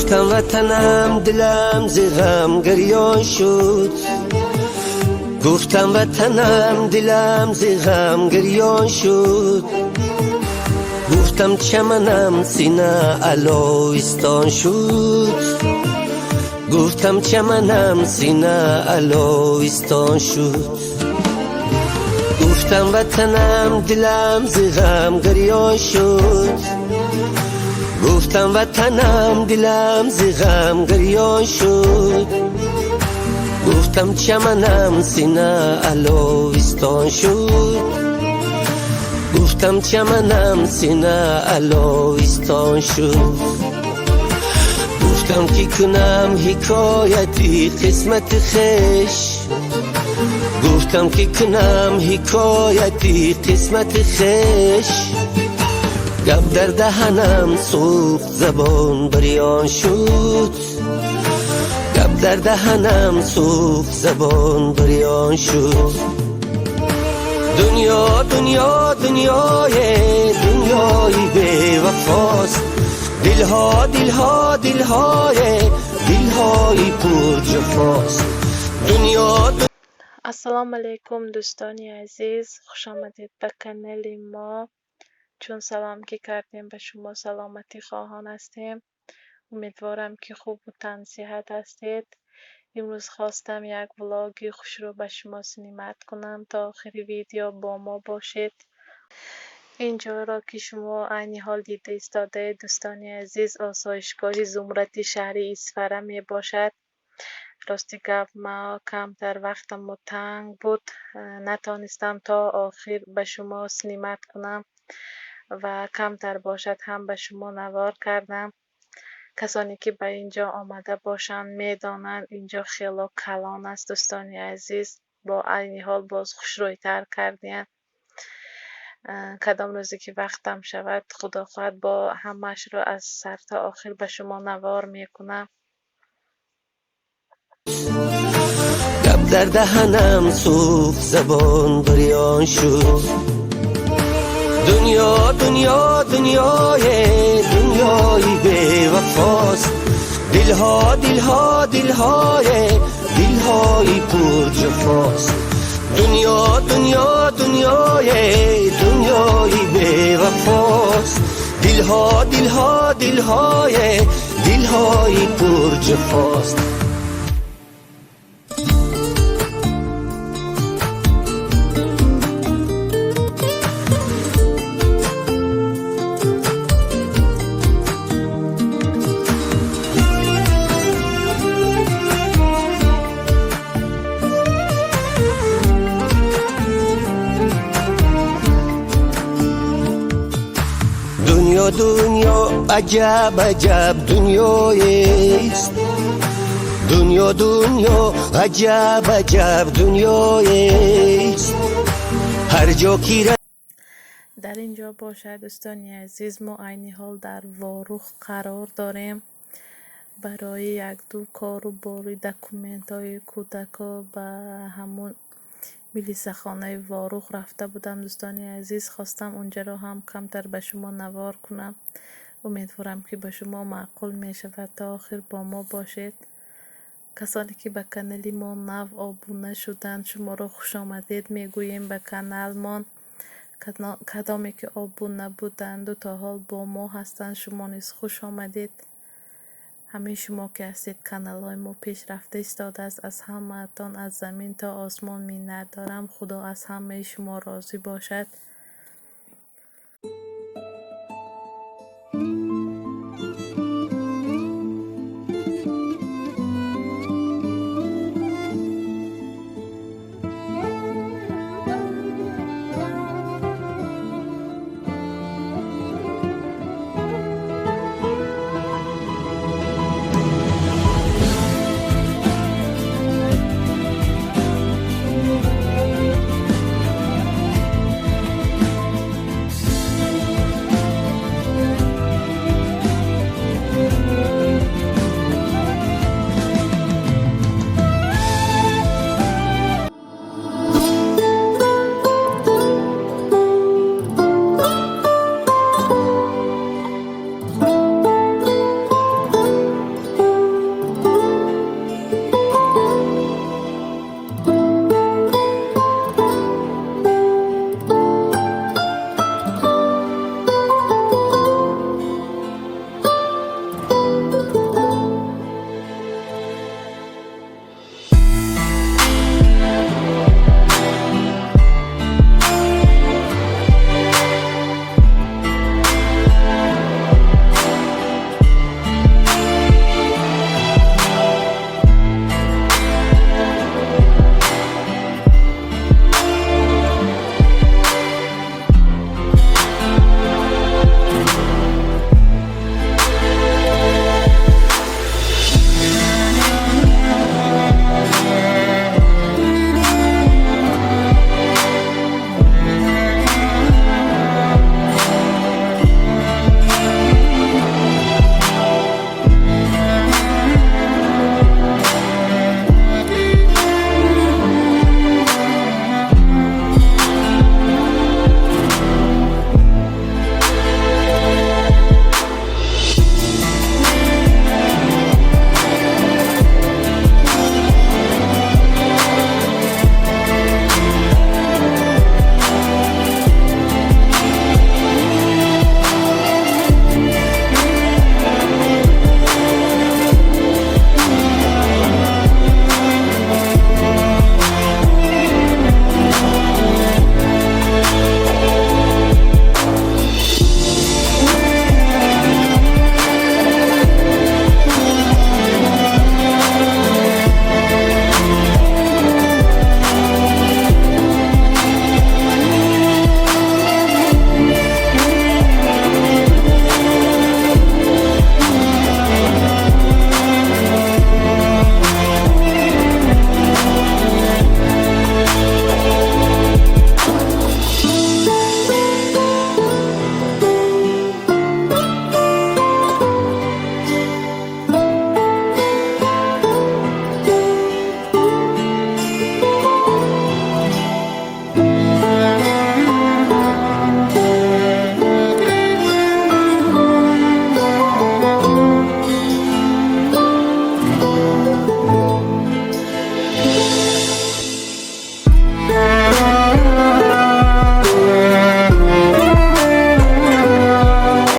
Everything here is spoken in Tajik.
Гуфтам ватанам дилам зи ғам гирён шуд. Гуфтам ватанам дилам зи ғам гирён шуд. Гуфтам чаманам сина аловистон шуд. Гуфтам чаманам сина аловистон шуд. Гуфтам ватанам дилам зи ғам гирён шуд. Гуфтам ватанам дилам зи ғам гирён шуд. Гуфтам чаманам сина аловистон шуд. Гуфтам чаманам сина аловистон шуд. Гуфтам ки кунам ҳикояти қисмати хеш. Гуфтам ки кунам ҳикояти қисмати хеш. Гап дар даҳанам сӯхт, забон бирён шуд. Гап дар даҳанам сӯхт, забон бирён шуд. Дунё, дунё, дунёе, дунёи бевафост. Дилҳо, дилҳо, дилҳое, дилҳои пурҷафост. Дунё. Ассалому алайкум, дӯстони азиз, хушомадед ба канали мо. Чун салом ки кардем, ба шумо саломатӣ хоҳон ҳастем. Умедворам, ки хубу тансиҳат ҳастед. Имрӯз хостам як влоги хушрӯ ба шумо снимать кунам. То охири видео бо мо бошед. Ин ҷойро, ки шумо айни ҳол дида истодаед, дӯстони азиз, осоишгоҳи Зумрати шаҳри Исфара мебошад. Рости гап, ма камтар вақтамо танг буд, натонистам то охир ба шумо снимать кунам ва камтар бошад ҳам ба шумо навор кардам. Касоне ки ба ин ҷо омада бошанд, медонанд, ин ҷо хело калон аст, дӯстони азиз. Бо айни ҳол боз хушрӯйтар кардиянд. Кадом рӯзе ки вақтам шавад, худо хоҳад, бо ҳамаашро аз сар то охир ба шумо навор мекунам. Гап дар даҳанам сӯхт, забон бирён шуд. Дунё, дунё, дунёе, дунёи бевафост. Дилҳо, дилҳо, дилҳое, дилҳои пурҷафост. Дунё, дунё, дунёе, дунёи бевафост. Дилҳо, дилҳо, дилҳое, дилҳои пурҷафост. Дунё, дунё, аҷаб, аҷаб дунёест. Дунё, дунё, аҷаб, аҷаб дунёест. Ҳар ҷо ки Дар ин ҷо бошад, дӯстони азиз, мо айни ҳол дар Ворух қарор дорем. Барои якду кору бори документҳои кӯдако ба ҳамун милисахонаи Ворух рафта будам, дӯстони азиз. Хостам унҷаро ҳам камтар ба шумо навор кунам. Умедворам, ки ба шумо маъқул мешавад. То охир бо мо бошед. Касоне ки ба канали мо нав обуна шуданд, шуморо хушомадед мегӯем ба каналмон. Кадоме ки обуна буданду то ҳол бо мо ҳастанд, шумо низ хуш омадед. Ҳамин шумо ки ҳастед, каналҳои мо пешрафта истодааст. Аз ҳамаатон аз замин то осмон миннат дорам. Худо аз ҳамаи шумо розӣ бошад.